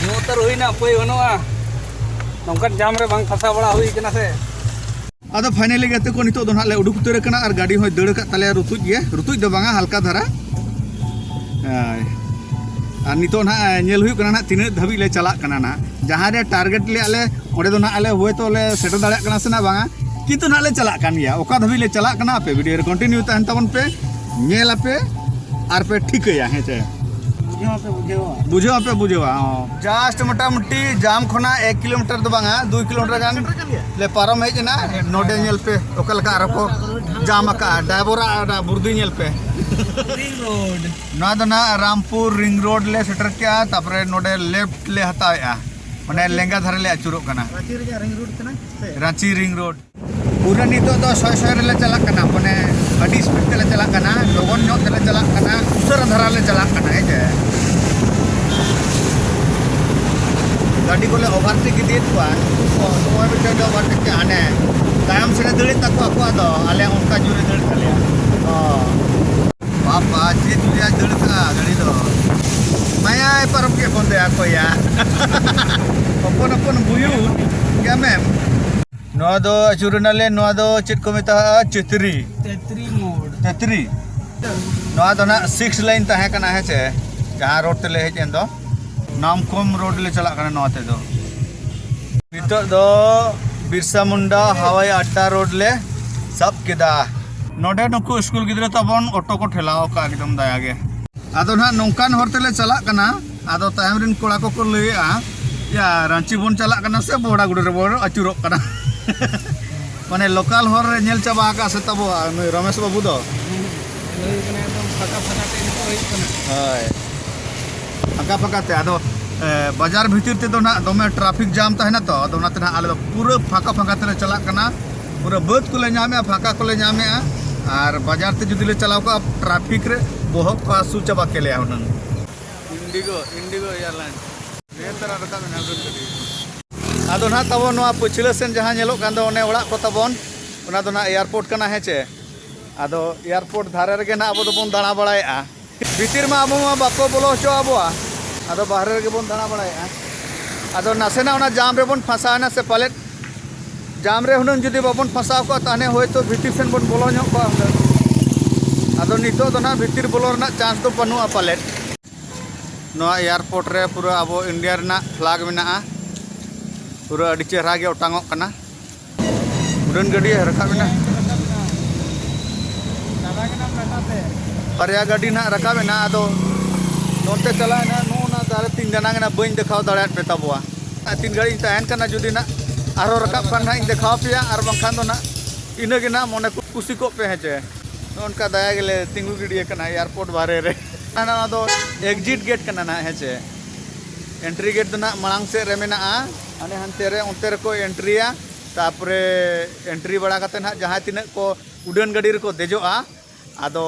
ᱧᱩ ᱩᱛᱟᱹᱨ ᱦᱩᱭᱱᱟ, ᱩᱯᱟᱹᱭ ᱵᱟᱹᱱᱩᱜᱼᱟ᱾ ᱱᱚᱝᱠᱟᱱ ᱡᱟᱢ ᱨᱮ ᱵᱟᱝ ᱯᱷᱟᱥᱟᱣ ᱵᱟᱲᱟ ᱦᱩᱭ ᱠᱟᱱᱟ ᱥᱮ᱾ ᱟᱫᱚ finally ᱜᱟᱛᱮ ᱠᱚ, ᱱᱤᱛᱚᱜ ᱫᱚ ᱱᱟᱦᱟᱜ ᱞᱮ ᱩᱰᱩᱠ ᱩᱛᱟᱹᱨ ᱟᱠᱟᱱᱟ ᱟᱨ ᱜᱟᱹᱰᱤ ᱦᱚᱸᱭ ᱫᱟᱹᱲ ᱟᱠᱟᱫ ᱛᱟᱞᱮᱭᱟ, ᱨᱩᱛᱩᱡ ᱜᱮ, ᱨᱩᱛᱩᱡ ᱫᱚ ᱵᱟᱝᱟ, ᱦᱟᱞᱠᱟ ᱫᱷᱟᱨᱟ᱾ ᱦᱳᱭ᱾ ᱟᱨ ᱱᱤᱛᱚᱜ ᱱᱟᱦᱟᱜ ᱧᱮᱞ ᱦᱩᱭᱩᱜ ᱠᱟᱱᱟ ᱱᱟᱦᱟᱜ ᱛᱤᱱᱟᱹᱜ ᱫᱷᱟᱹᱵᱤᱡ ᱞᱮ ᱪᱟᱞᱟᱜ ᱠᱟᱱᱟ ᱱᱟᱦᱟᱜ᱾ ᱡᱟᱦᱟᱸ ᱨᱮ target ᱞᱮᱫᱼᱟ ᱞᱮ, ᱚᱸᱰᱮ ᱫᱚ ᱱᱟᱦᱟᱜ ᱞᱮ ᱦᱳᱭᱛᱳ ᱞᱮ ᱥᱮᱴᱮᱨ ᱫᱟᱲᱮᱭᱟᱜ ᱠᱟᱱᱟ ᱥᱮ ᱱᱟᱦᱟᱜ ᱵᱟᱝᱟ, ᱠᱤᱱᱛᱩ ᱱᱟᱦᱟᱜ ᱞᱮ ᱪᱟᱞᱟᱜ ᱠᱟᱱ ᱜᱮᱭᱟ᱾ ᱚᱠᱟ ᱫᱷᱟᱹᱵᱤᱡ ᱞᱮ ᱪᱟᱞᱟᱜ ᱠᱟᱱᱟ, ᱟᱯᱮ video ᱨᱮ continue ᱛᱟᱦᱮᱱ ᱛᱟᱵᱚᱱ ᱯᱮ, ᱧᱮᱞ ᱟᱯᱮ ᱟᱨ ᱯᱮ ᱴᱷᱤᱠᱟᱹᱭᱟ, ᱦᱮᱸ ᱪᱮ? ᱵᱩᱡᱷᱟᱹᱣ ᱟᱯᱮ ᱵᱩᱡᱷᱟᱹᱣᱟ᱾ ᱵᱩᱡᱷᱟᱹᱣ ᱟᱯᱮ ᱵᱩᱡᱷᱟᱹᱣᱟ, ᱦᱚᱸ᱾ ᱡᱟᱥᱴ ᱢᱚᱴᱟᱢᱩᱴᱤ ᱡᱟᱢ ᱠᱷᱚᱱᱟᱜ ᱮᱠ ᱠᱤᱞᱳᱢᱤᱴᱟᱨ ᱫᱚ ᱵᱟᱝᱟ, ᱫᱩᱭ ᱠᱤᱞᱳᱢᱤᱴᱟᱨ ᱜᱟᱱ ᱞᱮ ᱯᱟᱨᱚᱢ ᱦᱮᱡ ᱮᱱᱟ᱾ ᱱᱚᱰᱮ ᱧᱮᱞ ᱯᱮ ᱚᱠᱟ ᱞᱮᱠᱟ ᱟᱨᱚ ᱠᱚ ᱡᱟᱢ ᱟᱠᱟᱜᱼᱟ᱾ ᱰᱟᱭᱵᱚᱨᱟᱜ ᱚᱱᱟ ᱵᱩᱨᱫᱤ ᱧᱮᱞ ᱯᱮ᱾ ᱱᱚᱣᱟ ᱫᱚ ᱱᱟᱜ ᱨᱟᱢᱯᱩᱨ ᱨᱤᱝ ᱨᱳᱰ ᱞᱮ ᱥᱮᱴᱮᱨ ᱠᱮᱜᱼᱟ, ᱛᱟᱨᱯᱚᱨᱮ ᱱᱚᱰᱮ ᱞᱮᱯᱷᱴ ᱞᱮ ᱦᱟᱛᱟᱣᱮᱜᱼᱟ, ᱢᱟᱱᱮ ᱞᱮᱸᱜᱟ ᱫᱷᱟᱨᱮ ᱞᱮ ᱟᱹᱪᱩᱨᱚᱜ ᱠᱟᱱᱟ᱾ ᱨᱟᱸᱪᱤ ᱨᱮᱭᱟᱜ ᱨᱤᱝ ᱨᱳᱰ ᱠᱟᱱᱟ ᱥᱮ? ᱨᱟᱸᱪᱤ ᱨᱤᱝ ᱨᱳᱰ᱾ ᱯᱩᱨᱟᱹ ᱱᱤᱛᱚᱜ ᱫᱚ ᱥᱚᱭ ᱥᱚᱭ ᱨᱮᱞᱮ ᱪᱟᱞᱟᱜ ᱠᱟᱱᱟ, ᱢᱟᱱᱮ ᱟᱹᱰᱤ ᱥᱯᱤᱰ ᱛᱮᱞᱮ ᱪᱟᱞᱟᱜ ᱠᱟᱱᱟ, ᱞᱚᱜᱚᱱ ᱧᱚᱜ ᱛᱮᱞᱮ ᱪᱟᱞᱟᱜ ᱠᱟᱱᱟ, ᱩᱥᱟᱹᱨᱟ ᱫᱷᱟᱨᱟ ᱞᱮ ᱪᱟᱞᱟᱜ ᱠᱟᱱᱟ, ᱦᱮᱸ ᱪᱮ? ᱜᱟᱹᱰᱤ ᱠᱚᱞᱮ ᱳᱵᱷᱟᱨᱴᱮᱠ ᱤᱫᱤᱭᱮᱫ ᱠᱚᱣᱟ, ᱩᱱᱠᱩ ᱠᱚ ᱱᱚᱜᱼᱚᱭ ᱢᱤᱫᱴᱮᱱ ᱞᱮ ᱳᱵᱷᱟᱨᱴᱮᱠ ᱠᱮᱜᱼᱟ, ᱦᱟᱱᱮ ᱛᱟᱭᱚᱢ ᱥᱮᱫ ᱮ ᱫᱟᱹᱲᱮᱫ ᱛᱟᱠᱚᱣᱟ ᱟᱠᱚᱣᱟᱜ ᱫᱚ, ᱟᱞᱮ ᱚᱱᱠᱟ ᱡᱳᱨᱮ ᱫᱟᱹᱲ ᱛᱟᱞᱮᱭᱟ᱾ ᱚ᱾ ᱵᱟᱵᱟ, ᱪᱮᱫ ᱨᱮᱭᱟᱜ ᱫᱟᱹᱲ ᱠᱟᱜᱼᱟ ᱜᱟᱹᱰᱤ ᱫᱚ᱾ ᱢᱟᱭᱟᱭ ᱯᱟᱨᱚᱢ ᱠᱮᱫ ᱵᱚᱱ ᱫᱚᱭᱟ ᱠᱚᱭᱟ᱾ ᱦᱚᱯᱚᱱ ᱦᱚᱯᱚᱱ ᱵᱩᱭᱩ ᱜᱮᱢᱮᱢ᱾ ᱱᱚᱣᱟ ᱫᱚ ᱟᱹᱪᱩᱨ ᱮᱱᱟᱞᱮ, ᱱᱚᱣᱟ ᱫᱚ ᱪᱮᱫ ᱠᱚ ᱢᱮᱛᱟᱜᱼᱟ? ᱪᱟᱹᱛᱨᱤ᱾ ᱛᱮᱛᱨᱤ ᱢᱳᱲ᱾ ᱛᱮᱛᱨᱤ᱾ ᱱᱚᱣᱟ ᱫᱚ ᱱᱟᱜ ᱥᱤᱠᱥ ᱞᱟᱭᱤᱱ ᱛᱟᱦᱮᱸ ᱠᱟᱱᱟ, ᱦᱮᱸ ᱪᱮ? ᱡᱟᱦᱟᱸ ᱨᱳᱰ ᱛᱮᱞᱮ ᱦᱮᱡ ᱮᱱ ᱫᱚ, ᱱᱟᱢᱠᱚᱢ ᱨᱳᱰ ᱞᱮ ᱪᱟᱞᱟᱜ ᱠᱟᱱᱟ ᱱᱚᱣᱟ ᱛᱮᱫᱚ᱾ ᱱᱤᱛᱚᱜ ᱫᱚ ᱵᱤᱨᱥᱟ ᱢᱩᱱᱰᱟ ᱦᱟᱣᱟᱭ ᱟᱰᱰᱟ ᱨᱳᱰ ᱞᱮ ᱥᱟᱵ ᱠᱮᱫᱟ᱾ ᱱᱚᱰᱮ ᱱᱩᱠᱩ ᱥᱠᱩᱞ ᱜᱤᱫᱽᱨᱟᱹ ᱛᱟᱵᱚᱱ ᱚᱴᱳ ᱠᱚ ᱴᱷᱮᱞᱟᱣ ᱟᱠᱟᱫᱼᱟ, ᱮᱠᱫᱚᱢ ᱫᱟᱭᱟ ᱜᱮ᱾ ᱟᱫᱚ ᱱᱟᱦᱟᱜ ᱱᱚᱝᱠᱟᱱ ᱦᱚᱨ ᱛᱮᱞᱮ ᱪᱟᱞᱟᱜ ᱠᱟᱱᱟ᱾ ᱟᱫᱚ ᱛᱟᱭᱚᱢ ᱨᱮᱱ ᱠᱚᱲᱟ ᱠᱚᱠᱚ ᱞᱟᱹᱭᱮᱜᱼᱟ, "ᱭᱟ, ᱨᱟᱸᱪᱤ ᱵᱚᱱ ᱪᱟᱞᱟᱜ ᱠᱟᱱᱟ ᱥᱮ ᱵᱚᱦᱲᱟᱜᱩᱲᱟᱹ ᱨᱮᱵᱚᱱ ᱟᱹᱪᱩᱨᱚᱜ ᱠᱟᱱᱟ?" ᱢᱟᱱᱮ ᱞᱳᱠᱟᱞ ᱦᱚᱨ ᱨᱮ ᱧᱮᱞ ᱪᱟᱵᱟ ᱟᱠᱟᱫ ᱥᱮ ᱛᱟᱵᱚ ᱱᱩᱭ ᱨᱚᱢᱮᱥ ᱵᱟᱹᱵᱩ ᱫᱚ᱾ ᱦᱩᱭ ᱠᱟᱱᱟ, ᱮᱠᱫᱚᱢ ᱯᱷᱟᱸᱠᱟ ᱯᱷᱟᱸᱠᱟ ᱴᱨᱮᱱ ᱠᱚ ᱦᱩᱭᱩᱜ ᱠᱟᱱᱟ᱾ ᱦᱳᱭ, ᱯᱷᱟᱸᱠᱟ ᱯᱷᱟᱸᱠᱟ ᱛᱮ᱾ ᱟᱫᱚ, ᱮ, ᱵᱟᱡᱟᱨ ᱵᱷᱤᱛᱤᱨ ᱛᱮᱫᱚ ᱱᱟᱜ ᱫᱚᱢᱮ ᱴᱨᱟᱯᱷᱤᱠ ᱡᱟᱢ ᱛᱟᱦᱮᱱᱟ ᱛᱚ, ᱟᱫᱚ ᱚᱱᱟᱛᱮ ᱱᱟᱜ ᱟᱞᱮ ᱫᱚ ᱯᱩᱨᱟᱹ ᱯᱷᱟᱸᱠᱟ ᱯᱷᱟᱸᱠᱟ ᱛᱮᱞᱮ ᱪᱟᱞᱟᱜ ᱠᱟᱱᱟ᱾ ᱯᱩᱨᱟᱹ ᱵᱟᱹᱫᱽ ᱠᱚᱞᱮ ᱧᱟᱢᱮᱜᱼᱟ, ᱯᱷᱟᱸᱠᱟ ᱠᱚᱞᱮ ᱧᱟᱢᱮᱜᱼᱟ᱾ ᱟᱨ ᱵᱟᱡᱟᱨ ᱛᱮ ᱡᱩᱫᱤ ᱞᱮ ᱪᱟᱞᱟᱣ ᱠᱚᱜᱼᱟ, ᱴᱨᱟᱯᱷᱤᱠ ᱨᱮ ᱵᱚᱦᱚᱜ ᱠᱚ ᱦᱟᱹᱥᱩ ᱪᱟᱵᱟ ᱠᱮᱞᱮᱭᱟ ᱦᱩᱱᱟᱹᱝ᱾ IndiGo, IndiGo airlines. ᱱᱮᱛᱟᱨ ᱨᱟᱠᱟᱵ ᱮᱱᱟ ᱩᱰᱟᱹᱱ ᱜᱟᱹᱰᱤ᱾ ᱟᱫᱚ ᱱᱟᱦᱟᱜ ᱛᱟᱵᱚᱱ ᱱᱚᱣᱟ ᱯᱟᱹᱪᱷᱞᱟᱹ ᱥᱮᱱ ᱡᱟᱦᱟᱸ ᱧᱮᱞᱚᱜ ᱠᱟᱱ ᱫᱚ, ᱚᱱᱮ ᱚᱲᱟᱜ ᱠᱚ ᱛᱟᱵᱚᱱ, ᱚᱱᱟ ᱫᱚ ᱱᱟᱦᱟᱜ ᱮᱭᱟᱨᱯᱳᱨᱴ ᱠᱟᱱᱟ, ᱦᱮᱸ ᱪᱮ? ᱟᱫᱚ ᱮᱭᱟᱨᱯᱳᱨᱴ ᱫᱷᱟᱨᱮ ᱨᱮᱜᱮ ᱱᱟᱦᱟᱜ ᱟᱵᱚ ᱫᱚᱵᱚᱱ ᱫᱟᱬᱟ ᱵᱟᱲᱟᱭᱮᱜᱼᱟ᱾ ᱵᱷᱤᱛᱤᱨ ᱢᱟ ᱟᱵᱚ ᱢᱟ ᱵᱟᱠᱚ ᱵᱚᱞᱚ ᱦᱚᱪᱚ ᱟᱵᱚᱣᱟ, ᱟᱫᱚ ᱵᱟᱦᱨᱮ ᱨᱮᱜᱮ ᱵᱚᱱ ᱫᱟᱬᱟ ᱵᱟᱲᱟᱭᱮᱜᱼᱟ᱾ ᱟᱫᱚ ᱱᱟᱥᱮᱱᱟᱜ ᱚᱱᱟ ᱡᱟᱢ ᱨᱮᱵᱚᱱ ᱯᱷᱟᱸᱥᱟᱣᱮᱱᱟ ᱥᱮ ᱯᱟᱞᱮᱫ, ᱡᱟᱢ ᱨᱮ ᱦᱩᱱᱟᱹᱝ ᱡᱩᱫᱤ ᱵᱟᱵᱚᱱ ᱯᱷᱟᱸᱥᱟᱣ ᱠᱚᱜᱼᱟ, ᱛᱟᱦᱞᱮ ᱦᱳᱭᱛᱳ ᱵᱷᱤᱛᱤᱨ ᱥᱮᱱ ᱵᱚᱱ ᱵᱚᱞᱚ ᱧᱚᱜ ᱠᱚᱜᱼᱟ ᱦᱩᱱᱟᱹᱝ᱾ ᱟᱫᱚ ᱱᱤᱛᱚᱜ ᱫᱚ ᱱᱟᱦᱟᱜ ᱵᱷᱤᱛᱤᱨ ᱵᱚᱞᱚ ᱨᱮᱱᱟᱜ ᱪᱟᱱᱥ ᱫᱚ ᱵᱟᱹᱱᱩᱜᱼᱟ ᱯᱟᱞᱮᱫ᱾ ᱱᱚᱣᱟ ᱮᱭᱟᱨᱯᱳᱨᱴ ᱨᱮ ᱯᱩᱨᱟᱹ ᱟᱵᱚ ᱤᱱᱰᱤᱭᱟ ᱨᱮᱱᱟᱜ ᱯᱷᱞᱟᱜ ᱢᱮᱱᱟᱜᱼᱟ, ᱯᱩᱨᱟᱹ ᱟᱹᱰᱤ ᱪᱮᱦᱨᱟ ᱜᱮ ᱚᱴᱟᱝᱚᱜ ᱠᱟᱱᱟ᱾ ᱩᱰᱟᱹᱱ ᱜᱟᱹᱰᱤ ᱨᱟᱠᱟᱵ ᱮᱱᱟ, ᱵᱟᱨᱭᱟ ᱜᱟᱹᱰᱤ ᱱᱟᱦᱟᱜ ᱨᱟᱠᱟᱵ ᱮᱱᱟ᱾ ᱟᱫᱚ ᱚᱱᱛᱮ ᱪᱟᱞᱟᱣ ᱮᱱᱟ, ᱱᱚᱜᱼᱚ ᱱᱟ ᱫᱟᱨᱮ ᱛᱤᱧ ᱫᱟᱱᱟᱝ ᱮᱱᱟ, ᱵᱟᱹᱧ ᱫᱮᱠᱷᱟᱣ ᱫᱟᱲᱮᱭᱟᱫ ᱯᱮ ᱛᱟᱵᱚᱣᱟ᱾ ᱟᱨ ᱛᱤᱱ ᱜᱷᱟᱹᱲᱤᱡ ᱤᱧ ᱛᱟᱦᱮᱱ ᱠᱟᱱᱟ, ᱡᱩᱫᱤ ᱱᱟᱜ ᱟᱨᱦᱚᱸ ᱨᱟᱠᱟᱵ ᱠᱷᱟᱱ ᱱᱟᱜ ᱤᱧ ᱫᱮᱠᱷᱟᱣ ᱯᱮᱭᱟ, ᱟᱨ ᱵᱟᱝᱠᱷᱟᱱ ᱫᱚ ᱱᱟᱜ ᱤᱱᱟᱹ ᱜᱮ ᱱᱟᱜ ᱢᱚᱱᱮ ᱠᱚ ᱠᱩᱥᱤ ᱠᱚᱜ ᱯᱮ, ᱦᱮᱸ ᱪᱮ᱾ ᱱᱚᱜᱼᱚ ᱱᱚᱝᱠᱟ ᱫᱟᱭᱟ ᱜᱮᱞᱮ ᱛᱤᱸᱜᱩ ᱜᱤᱰᱤ ᱟᱠᱟᱱᱟ ᱮᱭᱟᱨᱯᱳᱨᱴ ᱵᱟᱦᱨᱮ ᱨᱮ᱾ ᱱᱚᱣᱟ ᱫᱚ ᱮᱠᱡᱤᱴ ᱜᱮᱴ ᱠᱟᱱᱟ ᱱᱟᱜ, ᱦᱮᱸ ᱪᱮ᱾ ᱮᱱᱴᱨᱤ ᱜᱮᱴ ᱫᱚ ᱱᱟᱜ ᱢᱟᱲᱟᱝ ᱥᱮᱫ ᱨᱮ ᱢᱮᱱᱟᱜᱼᱟ, ᱦᱟᱱᱮ ᱦᱟᱱᱛᱮ ᱨᱮ, ᱚᱱᱛᱮ ᱨᱮᱠᱚ ᱮᱱᱴᱨᱤᱭᱟ᱾ ᱛᱟᱨᱯᱚᱨᱮ ᱮᱱᱴᱨᱤ ᱵᱟᱲᱟ ᱠᱟᱛᱮ ᱱᱟᱜ ᱡᱟᱦᱟᱸᱭ ᱛᱤᱱᱟᱹᱜ ᱠᱚ ᱩᱰᱟᱹᱱ ᱜᱟᱹᱰᱤ ᱨᱮᱠᱚ ᱫᱮᱡᱚᱜᱼᱟ, ᱟᱫᱚ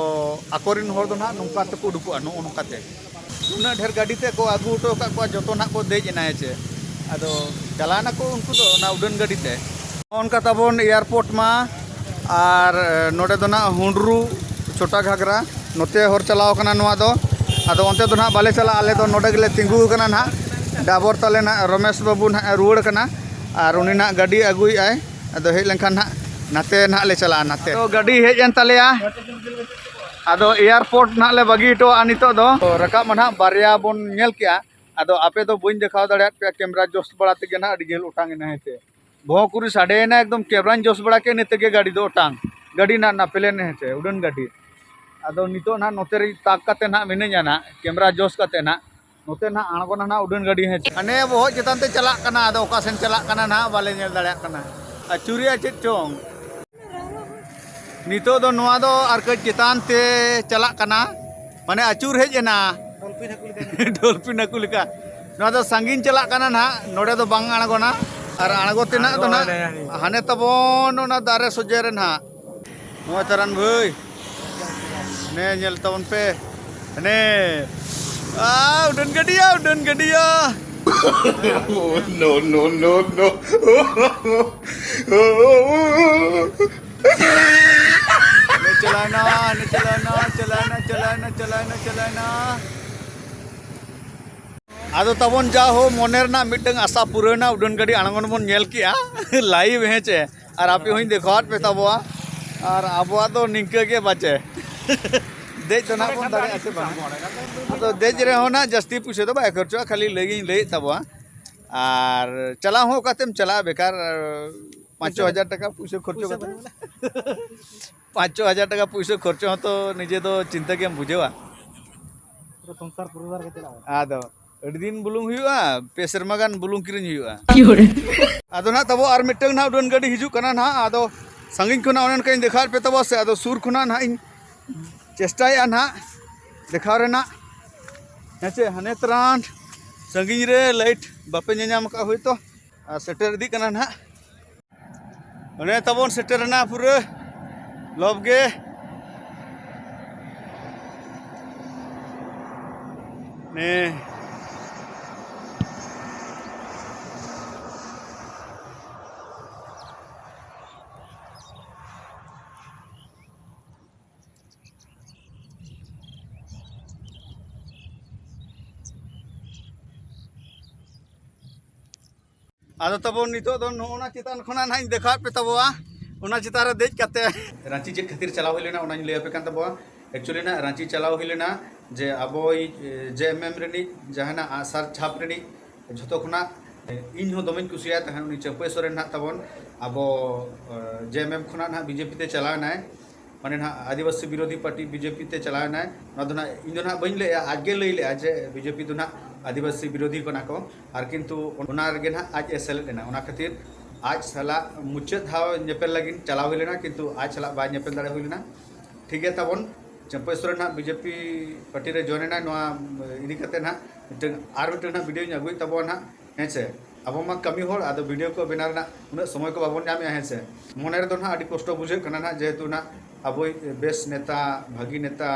ᱟᱠᱚᱨᱮᱱ ᱦᱚᱲ ᱫᱚ ᱱᱟᱦᱟᱜ ᱱᱚᱝᱠᱟ ᱛᱮᱠᱚ ᱩᱰᱩᱠᱚᱜᱼᱟ, ᱱᱚᱜᱼᱚ ᱱᱚᱝᱠᱟ ᱛᱮ᱾ ᱩᱱᱟᱹᱜ ᱰᱷᱮᱨ ᱜᱟᱹᱰᱤ ᱛᱮ ᱠᱚ ᱟᱹᱜᱩ ᱦᱚᱴᱚ ᱟᱠᱟᱫ ᱠᱚᱣᱟ, ᱡᱚᱛᱚ ᱱᱟᱦᱟᱜ ᱠᱚ ᱫᱮᱡ ᱮᱱᱟ, ᱦᱮᱸ ᱪᱮ᱾ ᱟᱫᱚ ᱪᱟᱞᱟᱣ ᱱᱟᱠᱚ ᱩᱱᱠᱩ ᱫᱚ ᱚᱱᱟ ᱩᱰᱟᱹᱱ ᱜᱟᱹᱰᱤ ᱛᱮ᱾ ᱱᱚᱜᱼᱚ ᱱᱚᱝᱠᱟ ᱛᱟᱵᱚᱱ ᱮᱭᱟᱨᱯᱳᱨᱴ ᱢᱟ, ᱟᱨ ᱱᱚᱰᱮ ᱫᱚ ᱱᱟᱦᱟᱜ ᱦᱩᱰᱨᱩ ᱪᱷᱳᱴᱟ ᱜᱷᱟᱜᱽᱨᱟ, ᱱᱚᱛᱮ ᱦᱚᱨ ᱪᱟᱞᱟᱣ ᱠᱟᱱᱟ ᱱᱚᱣᱟ ᱫᱚ᱾ ᱟᱫᱚ ᱚᱱᱛᱮ ᱫᱚ ᱱᱟᱦᱟᱜ ᱵᱟᱞᱮ ᱪᱟᱞᱟᱜᱼᱟ, ᱟᱞᱮ ᱫᱚ ᱱᱚᱰᱮ ᱜᱮᱞᱮ ᱛᱤᱸᱜᱩ ᱟᱠᱟᱱᱟ ᱱᱟᱦᱟᱜ᱾ ᱰᱟᱵᱚᱨ ᱛᱟᱞᱮ ᱱᱟᱦᱟᱜ ᱨᱚᱢᱮᱥ ᱵᱟᱹᱵᱩ ᱱᱟᱦᱟᱜ ᱮ ᱨᱩᱣᱟᱹᱲ ᱠᱟᱱᱟ, ᱟᱨ ᱩᱱᱤ ᱱᱟᱦᱟᱜ ᱜᱟᱹᱰᱤ ᱟᱹᱜᱩᱭᱮᱫᱼᱟᱭ᱾ ᱟᱫᱚ ᱦᱮᱡ ᱞᱮᱱᱠᱷᱟᱱ ᱱᱟᱦᱟᱜ ᱱᱟᱛᱮ ᱱᱟᱦᱟᱜ ᱞᱮ ᱪᱟᱞᱟᱜᱼᱟ, ᱱᱟᱛᱮ᱾ ᱛᱚ ᱜᱟᱹᱰᱤ ᱦᱮᱡ ᱮᱱ ᱛᱟᱞᱮᱭᱟ᱾ ᱟᱫᱚ ᱮᱭᱟᱨᱯᱳᱨᱴ ᱱᱟᱦᱟᱜ ᱞᱮ ᱵᱟᱹᱜᱤ ᱦᱚᱴᱚᱣᱟᱜᱼᱟ ᱱᱤᱛᱚᱜ ᱫᱚ᱾ ᱨᱟᱠᱟᱵ ᱢᱟ ᱱᱟᱦᱟᱜ ᱵᱟᱨᱭᱟ ᱵᱚᱱ ᱧᱮᱞ ᱠᱮᱜᱼᱟ᱾ ᱟᱫᱚ ᱟᱯᱮ ᱫᱚ ᱵᱟᱹᱧ ᱫᱮᱠᱷᱟᱣ ᱫᱟᱲᱮᱭᱟᱫ ᱯᱮᱭᱟ, ᱠᱮᱢᱨᱟ ᱡᱚᱥ ᱵᱟᱲᱟ ᱛᱮᱜᱮ ᱱᱟᱦᱟᱜ ᱟᱹᱰᱤ ᱡᱷᱟᱹᱞ ᱚᱴᱟᱝ ᱮᱱᱟ, ᱦᱮᱸ ᱪᱮ᱾ ᱵᱚᱦᱚᱜ ᱠᱩᱨᱤ ᱥᱟᱰᱮᱭᱮᱱᱟ, ᱮᱠᱫᱚᱢ ᱠᱮᱢᱨᱟᱧ ᱡᱚᱥ ᱵᱟᱲᱟ ᱠᱮᱫ, ᱤᱱᱟᱹ ᱛᱮᱜᱮ ᱜᱟᱹᱰᱤ ᱫᱚ ᱚᱴᱟᱝ, ᱜᱟᱹᱰᱤ ᱱᱟᱦᱟᱜ ᱱᱟᱯᱮᱞᱮᱱ, ᱦᱮᱸ ᱪᱮ, ᱩᱰᱟᱹᱱ ᱜᱟᱹᱰᱤ᱾ ᱟᱫᱚ ᱱᱤᱛᱚᱜ ᱱᱟᱦᱟᱜ ᱱᱚᱛᱮ ᱨᱮ ᱛᱟᱠ ᱠᱟᱛᱮ ᱱᱟᱦᱟᱜ ᱢᱤᱱᱟᱹᱧᱟ ᱱᱟᱦᱟᱜ, ᱠᱮᱢᱨᱟ ᱡᱚᱥ ᱠᱟᱛᱮ ᱱᱟᱦᱟᱜ᱾ ᱱᱚᱛᱮ ᱱᱟᱦᱟᱜ ᱟᱬᱜᱚᱱᱟ ᱱᱟᱦᱟᱜ ᱩᱰᱟᱹᱱ ᱜᱟᱹᱰᱤ, ᱦᱮᱸ ᱪᱮ᱾ ᱦᱟᱱᱮ ᱵᱚᱦᱚᱜ ᱪᱮᱛᱟᱱ ᱛᱮ ᱪᱟᱞᱟᱜ ᱠᱟᱱᱟ, ᱟᱫᱚ ᱚᱠᱟ ᱥᱮᱱ ᱪᱟᱞᱟᱜ ᱠᱟᱱᱟ ᱱᱟᱦᱟᱜ ᱵᱟᱞᱮ ᱧᱮᱞ ᱫᱟᱲᱮᱭᱟᱜ ᱠᱟᱱᱟ᱾ ᱟᱹᱪᱩᱨᱮᱜᱼᱟ ᱪᱮᱫ ᱪᱚᱝ᱾ ᱱᱤᱛᱚᱜ ᱫᱚ ᱱᱚᱣᱟ ᱫᱚ ᱟᱨ ᱠᱟᱹᱡ ᱪᱮᱛᱟᱱ ᱛᱮ ᱪᱟᱞᱟᱜ ᱠᱟᱱᱟ, ᱢᱟᱱᱮ ᱟᱹᱪᱩᱨ ᱦᱮᱡ ᱮᱱᱟ᱾ ᱰᱚᱞᱯᱷᱤᱱ ᱦᱟᱹᱠᱩ ᱞᱮᱠᱟ᱾ ᱰᱚᱞᱯᱷᱤᱱ ᱦᱟᱹᱠᱩ ᱞᱮᱠᱟ᱾ ᱱᱚᱣᱟ ᱫᱚ ᱥᱟᱺᱜᱤᱧ ᱪᱟᱞᱟᱜ ᱠᱟᱱᱟ ᱱᱟᱦᱟᱜ, ᱱᱚᱰᱮ ᱫᱚ ᱵᱟᱝ ᱟᱬᱜᱚᱱᱟ᱾ ᱟᱨ ᱟᱬᱜᱚ ᱛᱮᱱᱟᱜ ᱫᱚ ᱟᱬᱜᱚ ᱱᱟᱦᱟᱜ ᱟᱬᱜᱚ᱾ ᱦᱟᱱᱮ ᱛᱟᱵᱚᱱ ᱚᱱᱟ ᱫᱟᱨᱮ ᱥᱚᱡᱷᱮ ᱨᱮ ᱱᱟᱦᱟᱜ᱾ ᱱᱚᱜᱼᱚᱭ ᱛᱟᱨᱟᱱ ᱵᱷᱟᱹᱭ, ᱱᱮ ᱧᱮᱞ ᱛᱟᱵᱚᱱ ᱯᱮ, ᱱᱮ, ᱟ, ᱩᱰᱟᱹᱱ ᱜᱟᱹᱰᱤᱭᱟ, ᱩᱰᱟᱹᱱ ᱜᱟᱹᱰᱤᱭᱟ᱾ No, no, no, no. ᱱᱮ ᱪᱟᱞᱟᱣᱱᱟ, ᱱᱮ ᱪᱟᱞᱟᱣᱱᱟ, ᱪᱟᱞᱟᱣᱱᱟ, ᱪᱟᱞᱟᱣᱱᱟ, ᱪᱟᱞᱟᱣᱱᱟ, ᱪᱟᱞᱟᱣᱱᱟ᱾ ᱟᱫᱚ ᱛᱟᱵᱚᱱ ᱡᱟ ᱦᱳ ᱢᱚᱱᱮ ᱨᱮᱱᱟᱜ ᱢᱤᱫᱴᱟᱝ ᱟᱥᱟ ᱯᱩᱨᱟᱹᱣᱱᱟ, ᱩᱰᱟᱹᱱ ᱜᱟᱹᱰᱤ ᱟᱬᱜᱚᱱ ᱵᱚᱱ ᱧᱮᱞ ᱠᱮᱜᱼᱟ ᱞᱟᱭᱤᱵᱷ, ᱦᱮᱸ ᱪᱮ? ᱟᱨ ᱟᱯᱮ ᱦᱚᱸᱧ ᱫᱮᱠᱷᱟᱣᱟᱫ ᱯᱮ ᱛᱟᱵᱚᱣᱟ᱾ ᱟᱨ ᱟᱵᱚᱣᱟᱜ ᱫᱚ ᱱᱤᱝᱠᱟᱹ ᱜᱮ ᱵᱟᱪᱮ᱾ ᱫᱮᱡ ᱫᱚ ᱱᱟᱜ ᱵᱚᱱ ᱫᱟᱲᱮᱭᱟᱜᱼᱟ ᱥᱮ ᱵᱟᱝ? ᱟᱫᱚ ᱫᱮᱡ ᱨᱮᱦᱚᱸ ᱱᱟᱜ ᱡᱟᱹᱥᱛᱤ ᱯᱩᱭᱥᱟᱹ ᱫᱚ ᱵᱟᱭ ᱠᱷᱚᱨᱪᱚᱜᱼᱟ, ᱠᱷᱟᱹᱞᱤ ᱞᱟᱹᱭ ᱜᱤᱧ ᱞᱟᱹᱭᱮᱫ ᱛᱟᱵᱚᱣᱟ᱾ ᱟᱨ ᱪᱟᱞᱟᱣ ᱦᱚᱸ ᱚᱠᱟᱛᱮᱢ ᱪᱟᱞᱟᱜᱼᱟ ᱵᱮᱠᱟᱨ, ᱯᱟᱸᱪ ᱪᱷᱚ ᱦᱟᱡᱟᱨ ᱴᱟᱠᱟ ᱯᱩᱭᱥᱟᱹ ᱠᱷᱚᱨᱪᱚ ᱠᱟᱛᱮ᱾ ᱯᱟᱸᱪ ᱪᱷᱚ ᱦᱟᱡᱟᱨ ᱴᱟᱠᱟ ᱯᱩᱭᱥᱟᱹ ᱠᱷᱚᱨᱪᱚ ᱦᱚᱸᱛᱚ ᱱᱤᱡᱮ ᱫᱚ ᱪᱤᱱᱛᱟᱹ ᱜᱮᱢ ᱵᱩᱡᱷᱟᱹᱣᱟ᱾ ᱥᱚᱝᱥᱟᱨ ᱯᱚᱨᱤᱵᱟᱨ ᱜᱮ ᱪᱟᱞᱟᱜᱼᱟ᱾ ᱟᱫᱚ ᱟᱹᱰᱤ ᱫᱤᱱ ᱵᱩᱞᱩᱝ ᱦᱩᱭᱩᱜᱼᱟ, ᱯᱮ ᱥᱮᱨᱢᱟ ᱜᱟᱱ ᱵᱩᱞᱩᱝ ᱠᱤᱨᱤᱧ ᱦᱩᱭᱩᱜᱼᱟ᱾ ᱟᱫᱚ ᱱᱟᱦᱟᱜ ᱛᱟᱵᱚ ᱟᱨ ᱢᱤᱫᱴᱟᱝ ᱱᱟᱦᱟᱜ ᱩᱰᱟᱹᱱ ᱜᱟᱹᱰᱤ ᱦᱤᱡᱩᱜ ᱠᱟᱱᱟ ᱱᱟᱦᱟᱜ᱾ ᱟᱫᱚ ᱥᱟᱺᱜᱤᱧ ᱠᱷᱚᱱᱟᱜ ᱚᱱᱮ ᱚᱱᱠᱟᱧ ᱫᱮᱠᱷᱟᱣᱟᱫ ᱯᱮ ᱛᱟᱵᱚ ᱥᱮ, ᱟᱫᱚ ᱥᱩᱨ ᱠᱷᱚᱱᱟᱜ ᱱᱟᱦᱟᱜ ᱤᱧ ᱪᱮᱥᱴᱟᱭᱮᱫᱼᱟ ᱱᱟᱦᱟᱜ ᱫᱮᱠᱷᱟᱣ ᱨᱮᱱᱟᱜ᱾ ᱦᱮᱸ ᱪᱮ, ᱦᱟᱱᱮ ᱛᱨᱟᱱ ᱥᱟᱺᱜᱤᱧ ᱨᱮ ᱞᱟᱭᱤᱴ ᱵᱟᱯᱮ ᱧᱮᱧᱟᱢ ᱟᱠᱟᱫ ᱦᱳᱭᱛᱳ, ᱟᱨ ᱥᱮᱴᱮᱨ ᱤᱫᱤᱜ ᱠᱟᱱᱟ ᱱᱟᱦᱟᱜ᱾ ᱚᱱᱮ ᱛᱟᱵᱚᱱ ᱥᱮᱴᱮᱨᱮᱱᱟ ᱯᱩᱨᱟᱹ ᱞᱚᱵ ᱜᱮ᱾ ᱱᱮ᱾ ᱟᱫᱚ ᱛᱟᱵᱚᱱ ᱱᱤᱛᱚᱜ ᱫᱚ ᱱᱚᱜᱼᱚ ᱱᱟ ᱪᱮᱛᱟᱱ ᱠᱷᱚᱱᱟᱜ ᱱᱟᱦᱟᱜ ᱤᱧ ᱫᱮᱠᱷᱟᱣᱟᱫ ᱯᱮ ᱛᱟᱵᱚᱣᱟ, ᱚᱱᱟ ᱪᱮᱛᱟᱱ ᱨᱮ ᱫᱮᱡ ᱠᱟᱛᱮ᱾ ᱨᱟᱸᱪᱤ ᱪᱮᱫ ᱠᱷᱟᱹᱛᱤᱨ ᱪᱟᱞᱟᱣ ᱦᱩᱭ ᱞᱮᱱᱟ ᱚᱱᱟᱧ ᱞᱟᱹᱭ ᱟᱯᱮ ᱠᱟᱱ ᱛᱟᱵᱚᱣᱟ᱾ ᱮᱠᱪᱩᱭᱮᱞᱤ ᱱᱟᱦᱟᱜ ᱨᱟᱸᱪᱤ ᱪᱟᱞᱟᱣ ᱦᱩᱭ ᱞᱮᱱᱟ ᱡᱮ ᱟᱵᱚᱭᱤᱡ ᱡᱮ ᱮᱢ ᱮᱢ ᱨᱤᱱᱤᱡ ᱡᱟᱦᱟᱱᱟᱜ ᱟᱜᱼᱥᱟᱨ ᱪᱷᱟᱯ ᱨᱤᱱᱤᱡ ᱡᱷᱚᱛᱚ ᱠᱷᱚᱱᱟᱜ ᱤᱧ ᱦᱚᱸ ᱫᱚᱢᱮᱧ ᱠᱩᱥᱤᱭᱟᱭ ᱛᱟᱦᱮᱸᱫ ᱩᱱᱤ ᱪᱟᱹᱢᱯᱟᱹᱭ ᱥᱚᱨᱮᱱ ᱱᱟᱦᱟᱜ ᱛᱟᱵᱚᱱ᱾ ᱟᱵᱚ ᱡᱮ ᱮᱢ ᱮᱢ ᱠᱷᱚᱱᱟᱜ ᱱᱟᱦᱟᱜ ᱵᱤᱡᱮᱯᱤ ᱛᱮ ᱪᱟᱞᱟᱣ ᱮᱱᱟᱭ, ᱢᱟᱱᱮ ᱱᱟᱦᱟᱜ ᱟᱹᱫᱤᱵᱟᱹᱥᱤ ᱵᱤᱨᱳᱫᱷᱤ ᱯᱟᱨᱴᱤ ᱵᱤᱡᱮᱯᱤ ᱛᱮ ᱪᱟᱞᱟᱣ ᱮᱱᱟᱭ᱾ ᱱᱚᱣᱟ ᱫᱚ ᱱᱟᱦᱟᱜ ᱤᱧ ᱫᱚ ᱱᱟᱦᱟᱜ ᱵᱟᱹᱧ ᱞᱟᱹᱭᱟ, ᱟᱡ ᱜᱮ ᱞᱟᱹᱭ ᱞᱮᱫᱼᱟ ᱡᱮ ᱵᱤᱡᱮᱯᱤ ᱫᱚ ᱱᱟᱦᱟᱜ ᱟᱹᱫᱤᱵᱟᱹᱥᱤ ᱵᱤᱨᱳᱫᱷᱤ ᱠᱟᱱᱟ ᱠᱚ, ᱟᱨ ᱠᱤᱱᱛᱩ ᱚᱱᱟ ᱨᱮᱜᱮ ᱱᱟᱦᱟᱜ ᱟᱡ ᱮ ᱥᱮᱞᱮᱫ ᱮᱱᱟ᱾ ᱚᱱᱟ ᱠᱷᱟᱹᱛᱤᱨ ᱟᱡ ᱥᱟᱞᱟᱜ ᱢᱩᱪᱟᱹᱫ ᱫᱷᱟᱣ ᱧᱮᱯᱮᱞ ᱞᱟᱹᱜᱤᱫ ᱪᱟᱞᱟᱣ ᱦᱩᱭ ᱞᱮᱱᱟ, ᱠᱤᱱᱛᱩ ᱟᱡ ᱥᱟᱞᱟᱜ ᱵᱟᱭ ᱧᱮᱯᱮᱞ ᱫᱟᱲᱮ ᱦᱩᱭ ᱞᱮᱱᱟ᱾ ᱴᱷᱤᱠ ᱜᱮᱭᱟ ᱛᱟᱵᱚᱱ, ᱪᱟᱹᱢᱯᱟᱹᱭ ᱥᱚᱨᱮᱱ ᱱᱟᱦᱟᱜ ᱵᱤᱡᱮᱯᱤ ᱯᱟᱨᱴᱤ ᱨᱮ ᱡᱚᱭᱮᱱ ᱮᱱᱟᱭ᱾ ᱱᱚᱣᱟ ᱤᱫᱤ ᱠᱟᱛᱮ ᱱᱟᱦᱟᱜ ᱢᱤᱫᱴᱟᱝ ᱟᱨ ᱢᱤᱫᱴᱟᱝ ᱱᱟᱦᱟᱜ ᱵᱷᱤᱰᱤᱭᱳᱧ ᱟᱹᱜᱩᱭᱮᱫ ᱛᱟᱵᱚᱱᱟ ᱱᱟᱦᱟᱜ, ᱦᱮᱸ ᱥᱮ᱾ ᱟᱵᱚ ᱢᱟ ᱠᱟᱹᱢᱤ ᱦᱚᱲ, ᱟᱫᱚ ᱵᱷᱤᱰᱤᱭᱳ ᱠᱚ ᱵᱮᱱᱟᱣ ᱨᱮᱱᱟᱜ ᱩᱱᱟᱹᱜ ᱥᱚᱢᱚᱭ ᱠᱚ ᱵᱟᱵᱚᱱ ᱧᱟᱢᱮᱜᱼᱟ, ᱦᱮᱸ ᱥᱮ᱾ ᱢᱚᱱᱮ ᱨᱮᱫᱚ ᱱᱟᱦᱟᱜ ᱟᱹᱰᱤ ᱠᱚᱥᱴᱚ ᱵᱩᱡᱷᱟᱹᱜ ᱠᱟᱱᱟ ᱱᱟᱦᱟᱜ, ᱡᱮᱦᱮᱛᱩ ᱱᱟᱦᱟᱜ ᱟᱵᱚᱭᱤᱡ ᱵᱮᱥ ᱱᱮᱛᱟ, ᱵᱷᱟᱹᱜᱤ ᱱᱮᱛᱟ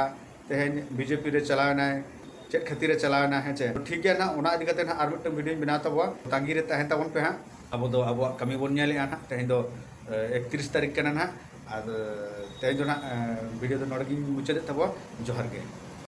ᱛᱮᱦᱮᱧ ᱵᱤᱡᱮᱯᱤ ᱨᱮ ᱪᱟᱞᱟᱣ ᱮᱱᱟᱭ, ᱪᱮᱫ ᱠᱷᱟᱹᱛᱤᱨ ᱮ ᱪᱟᱞᱟᱣ ᱮᱱᱟ, ᱦᱮᱸ ᱪᱮ᱾ ᱴᱷᱤᱠ ᱜᱮᱭᱟ ᱱᱟᱦᱟᱜ, ᱚᱱᱟ ᱤᱫᱤ ᱠᱟᱛᱮ ᱱᱟᱦᱟᱜ ᱟᱨ ᱢᱤᱫᱴᱟᱝ ᱵᱷᱤᱰᱤᱭᱳᱧ ᱵᱮᱱᱟᱣ ᱛᱟᱵᱚᱣᱟ, ᱛᱟᱺᱜᱤ ᱨᱮ ᱛᱟᱦᱮᱱ ᱛᱟᱵᱚᱱ ᱯᱮ ᱦᱟᱸᱜ᱾ ᱟᱵᱚ ᱫᱚ ᱟᱵᱚᱣᱟᱜ ᱠᱟᱹᱢᱤ ᱵᱚᱱ ᱧᱮᱞᱮᱜᱼᱟ ᱱᱟᱦᱟᱜ᱾ ᱛᱮᱦᱮᱧ ᱫᱚ ᱮᱠᱛᱨᱤᱥ ᱛᱟᱹᱨᱤᱠᱷ ᱠᱟᱱᱟ ᱱᱟᱦᱟᱜ᱾ ᱟᱨ ᱛᱮᱦᱮᱧ ᱫᱚ ᱱᱟᱦᱟᱜ ᱵᱷᱤᱰᱤᱭᱳ ᱫᱚ ᱱᱚᱰᱮ ᱜᱤᱧ ᱢᱩᱪᱟᱹᱫᱮᱫ ᱛᱟᱵᱚᱣᱟ᱾ ᱡᱚᱦᱟᱨ ᱜᱮ᱾